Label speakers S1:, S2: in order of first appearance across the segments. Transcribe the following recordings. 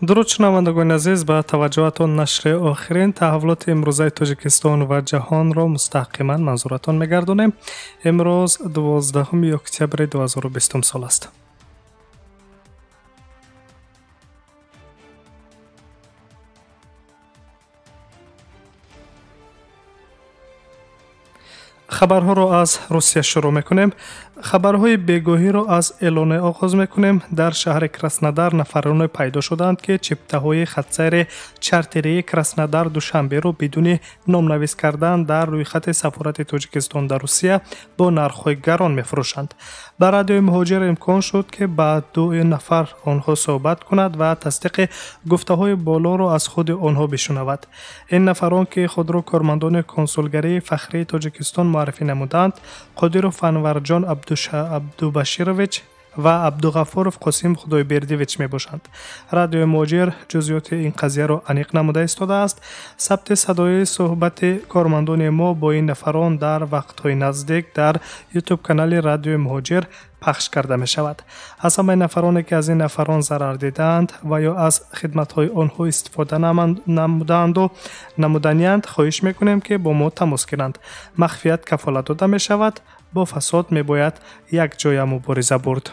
S1: Дуруд, шунавандагони азиз, ба таваҷҷӯҳатон нашри охирин таҳаввулоти имрӯзаи Тоҷикистон ва ҷаҳонро мустақиман манзуратон мегардонем. Имрӯз 12 октябри 2020 сол аст. Хабарҳоро аз Русия шурӯъ мекунем. Хабарҳои бегоҳиро аз эълоне оғоз мекунем. Дар шаҳри Краснодар нафароне пайдо шуданд, ки чиптаҳои хатсайри чартерии Краснодар Душанберо бидуни номнавис кардан дар рӯйхати сафорати Тоҷикистон дар Русия бо нархҳои гарон мефурӯшанд. Ба радиои Муҳоҷир имкон шуд, ки ба ду нафар онҳо суҳбат кунад ва тасдиқи гуфтаҳои болоро аз худи онҳо бишунавад. Ин нафарон, ки худро кормандони консулгарии фахрии Тоҷикистон муаррифӣ намуданд, Қодиров Анварҷон Абдубаширович ва Абдуғафуров Қосим Худойбердиевич мебошанд. Радиои Муҳоҷир ҷузъиёти ин қазияро аниқ намуда истодааст. Сабти садои суҳбати кормандони мо бо ин нафарон дар вақтҳои наздик дар ютуб-канали Радиои Муҳоҷир пахш карда мешавад. Аз ҳамаи нафароне, ки аз ин нафарон зарар дидаанд ва ё аз хидматҳои онҳо истифода намудаанду намуданиянд, хоҳиш мекунем, ки бо мо тамос гиранд. Махфият кафолат дода мешавад. Бо фасод мебояд якҷоя мубориза бурд.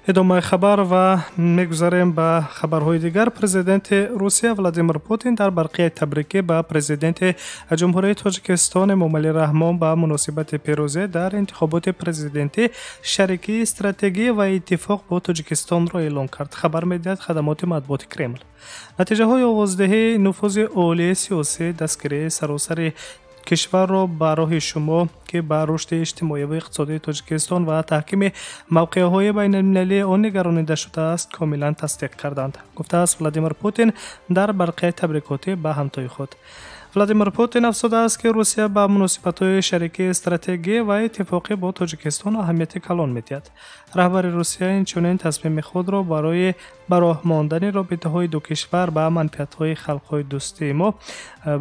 S1: Идомаи хабар ва мегузарем ба хабарҳои дигар. Президенти Русия Владимир Путин дар барқияи табрикӣ ба президенти Ҷумҳурии Тоҷикистон Эмомалӣ Раҳмон ба муносибати пирӯзӣ дар интихоботи президентӣ шарикии стратегӣ ва иттифоқ бо Тоҷикистонро эълон кард, хабар медиҳад хадамоти матбуоти Кремл. Натиҷаҳои овоздиҳии нуфузи олии сиёсӣ, дастгирии саросари кишварро ба роҳи шумо, ки ба рушди иҷтимоӣ ва иқтисодии Тоҷикистон ва таҳкими мавқеъҳои байналмилалии он нигаронида шудааст, комилан тасдиқ карданд, гуфтааст Владимир Путин дар барқияи табрикотӣ ба ҳамтои худ. Владимир Путин афзудааст, ки Русия ба муносибатҳои шарикии стратегӣ ва иттифоқӣ бо Тоҷикистон аҳамияти калон медиҳад. Раҳбари Русия инчунин тасмими худро барои ба роҳ мондани робитаҳои ду кишвар ба манфиатҳои халқҳои дӯстии мо,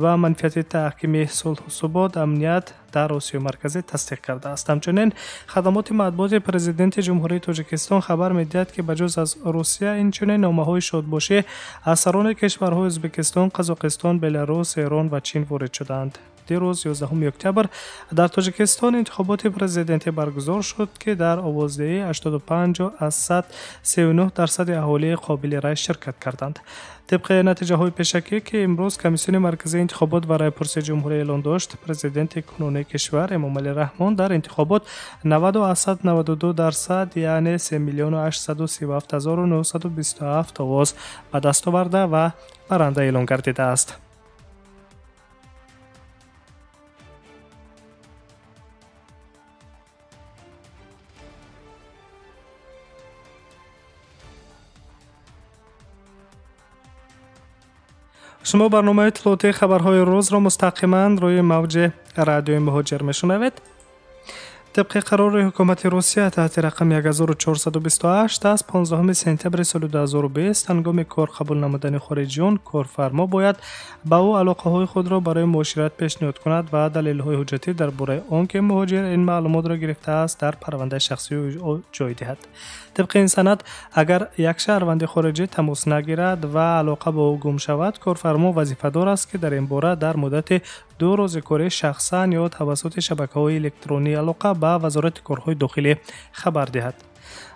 S1: ба манфиати таҳкими сулҳу субот, амният дар Осиёи Марказӣ тасдиқ кардааст. Ҳамчунин хадамоти матбуоти президенти Ҷумҳурии Тоҷикистон хабар медиҳад, ки ба ҷуз аз Русия инчунин номаҳои шодбошӣ аз сарони кишварҳои Ӯзбекистон, Қазоқистон, Беларус, Эрон ва Чин ворид шудаанд. Дирӯз 11 октябр дар Тоҷикистон интихоботи президентӣ баргузор шуд, ки дар овоздиҳӣ 85,39% аҳолии қобили рай ширкат карданд. Тибқи натиҷаҳои пешакӣ, ки имрӯз Комиссияи марказии интихобот ва райпурсии ҷумҳурӣ эълон дошт, президенти кунунии кишвар Эмомалӣ Раҳмон дар интихобот 90,92%, яъне 3 837 927 овоз ба даст оварда ва баранда эълон гардидааст. Шумо барномаи иттилоотии хабарҳои рӯзро мустақиман рӯи мавҷи радиои Муҳоҷир мешунавед. Тибқи қарори ҳукумати Русия таҳти рақами 1428 аз 15 сентябри соли 2020, ҳангоми кор қабул намудани хориҷиён корфармо бояд ба ӯ алоқаҳои худро барои муошират пешниҳод кунад ва далелҳои ҳуҷҷатӣ дар бораи он, ки муҳоҷир ин маълумотро гирифтааст, дар парвандаи шахсии ӯ ҷой диҳад. Тибқи ин санад, агар як шаҳрванди хориҷӣ тамос нагирад ва алоқа бо ӯ гум шавад, корфармо вазифадор аст, ки дар ин бора дар муддати 2 рӯзи корӣ шахсан ё тавассути шабакаҳои электронии алоқа ба Вазорати корҳои дохилӣ хабар диҳад.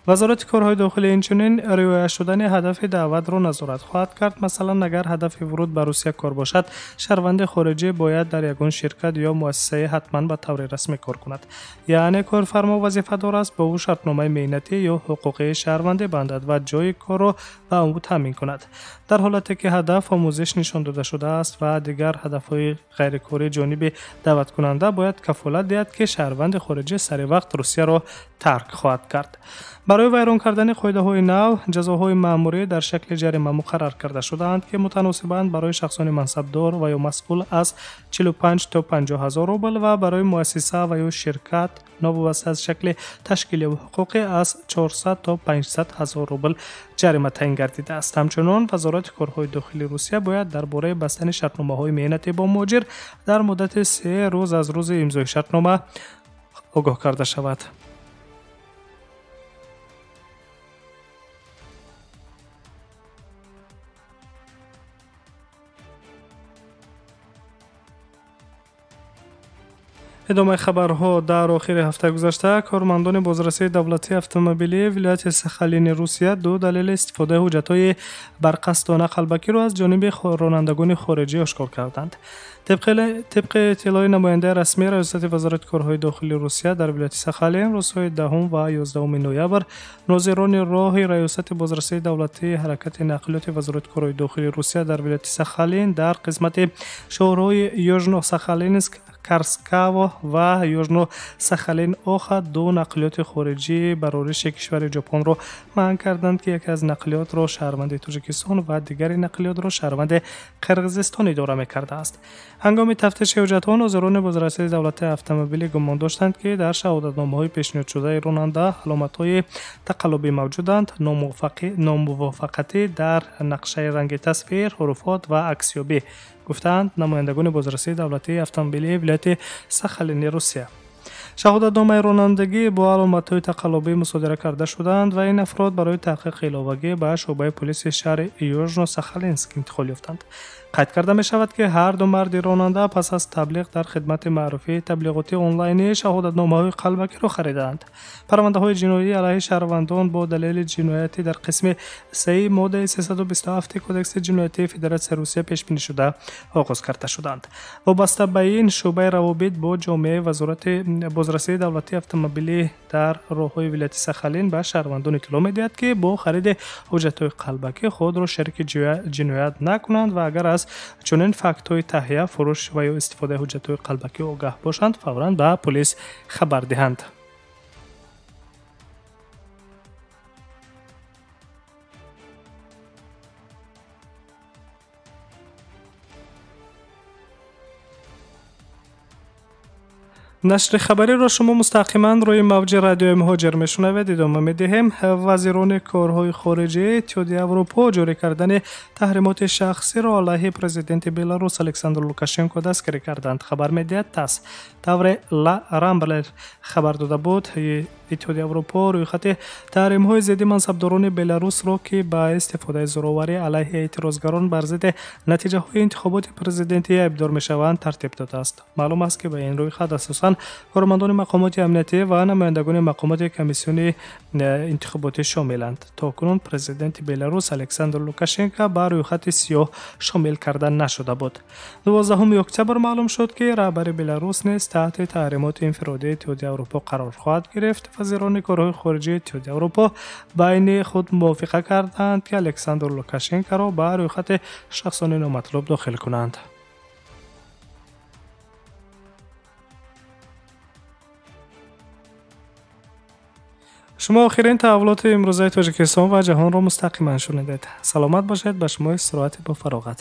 S1: Вазорати корҳои дохилӣ инчунин риоя шудани ҳадафи даъватро назорат хоҳад кард. Масалан, агар ҳадафи вуруд ба Русия кор бошад, шаҳрванди хориҷӣ бояд дар ягон ширкат ё муассисае ҳатман ба таври расмӣ кор кунад. Яъне корфармо вазифадор аст бо ӯ шартномаи меҳнатӣ ё ҳуқуқии шаҳрвандӣ бандад ва ҷойи корро ба ӯ таъмин кунад. Дар ҳолате ки ҳадаф омӯзиш нишон дода шудааст ва дигар ҳадафҳои ғайрикорӣ, ҷониби даъваткунанда бояд кафолат диҳад, ки шаҳрванди хориҷӣ сари вақт Русияро тарк хоҳад кард. Ба Барои вайрон кардани қоидаҳои нав ҷазоҳои маъмурӣ дар шакли ҷарима муқаррар карда шудаанд, ки мутаносибан барои шахсони мансабдор ва ё масъул аз 45 то 50 ҳазор рубл ва барои муассиса ва ё ширкат новобаста аз шакли ташкилию ҳуқуқӣ аз 400 то 500 ҳазор рубл ҷарима таъин гардидааст. Ҳамчунон Вазорати корҳои дохилии Русия бояд дар бораи бастани шартномаҳои меҳнатӣ бо муҳоҷир дар муддати 3 рӯз аз рӯзи имзои шартнома огоҳ карда шавад. Идомаи хабарҳо. Дар охири ҳафтаи гузашта кормандони бозрасии давлатии автомобилии вилояти Сахалини Русия ду далели истифодаи ҳуҷҷатҳои барқасдона қалбакиро аз ҷониби ронандагони хориҷӣ ошкор карданд. Тибқи иттилои намояндаи расмии Раёсати Вазорати корҳои дохилии Русия дар вилояти Сахалин рӯзҳои 10 ва 11 ноябр нозирони роҳи Раёсати бозрасии давлатии ҳаракати нақлиёти Вазорати корҳои дохилии Русия дар вилояти Сахалин дар қисмати шоҳроҳи Южно-Сахалинск, Карскаво ва Южно-Сахалин-Оха ду нақлиёти хориҷӣ барориши кишвари Ҷопонро манъ карданд, ки яке аз нақлиётро шаҳрванди Тоҷикистон ва дигари нақлиётро шаҳрванди Қирғизистон идора мекардааст. Ҳангоми тафтиши ҳуҷҷатҳо нозирони бозрасии давлатии автомобилӣ гумон доштанд, ки дар шаҳодатномаҳои пешниҳодшудаи ронанда аломатҳои тақаллубӣ мавҷуданд, номувофиқатӣ дар нақшаи ранги тасвир, ҳуруфот ва аксёбӣ, гуфтаанд намояндагони бозрасии давлатии автомобилии вилояти Сахалини Русия. Шаҳодатномаи ронандагӣ бо аломатҳои тақаллубӣ мусодира карда шуданд ва ин афрод барои таҳқиқи иловагӣ ба шӯъбаи полиси шаҳри Южно-Сахалинск интиқол ёфтанд. Қайд карда мешавад, ки ҳар ду марди ронанда пас аз таблиғ дар хидмати маъруфии таблиғотии онлайнӣ шаҳодатномаҳои қалбакиро харидаанд. Парвандаҳои ҷиноӣ алайҳи шаҳрвандон бо далели ҷиноятӣ дар қисми 3 моддаи 327 Кодекси ҷиноятии Федератсияи Русия пешбинӣ шуда оғоз карда шуданд. Вобаста ба ин, шӯъбаи равобит бо ҷомеаи Вазорати бозрасии давлатии автомобилӣ дар роҳҳои вилояти Сахалин ба шаҳрвандон иттилоъ медиҳад, ки бо хариди ҳуҷҷатҳои қалбакӣ худро шарики ҷиноят накунанд ва агар аз чунин фактҳои таҳия, фурӯш ва ё истифодаи ҳуҷҷатҳои қалбакӣ огаҳ бошанд, фавран ба полис хабар диҳанд. Нашри хабариро шумо мустақиман рӯи мавҷи радиои Муҳоҷир мешунавед. Идома медиҳем. Вазирони корҳои хориҷии Иттиҳоди Аврупо ҷорӣ кардани таҳримоти шахсиро алайҳи президенти Беларус Александр Лукашенко дастгирӣ карданд, хабар медиҳад ТАСС. Тавре Ла Рамблер хабар дода буд, Иттиҳоди Аврупо рӯйхати таҳримҳои зидди мансабдорони Беларусро, ки ба истифодаи зӯроварӣ алайҳи эътирозгарон бар зидди натиҷаҳои интихоботи президентӣ айбдор мешаванд, тартиб додааст. Маълум аст, ки ба ин рӯйхат асосан кормандони мақомоти амниятӣ ва намояндагони мақомоти комиссиони интихоботӣ шомиланд. То кунун президенти Беларус Александр Лукашенко ба рӯйхати сиёҳ шомил карда нашуда буд. 12 октябр маълум шуд, ки раҳбари Беларус низ таҳти таҳримоти инфиродии Иттиҳоди Аврупо қарор хоҳад гирифт. Вазирони корҳои хориҷии Иттиҳоди Аврупо байни худ мувофиқа карданд, ки Александр Лукашенкоро ба рӯйхати шахсони номатлуб дохил кунанд. Шумо охирин таҳаввулоти имрӯзаи Тоҷикистон ва ҷаҳонро мустақиман шунидед. Саломат бошед, ба шумо истироҳати бофароғат.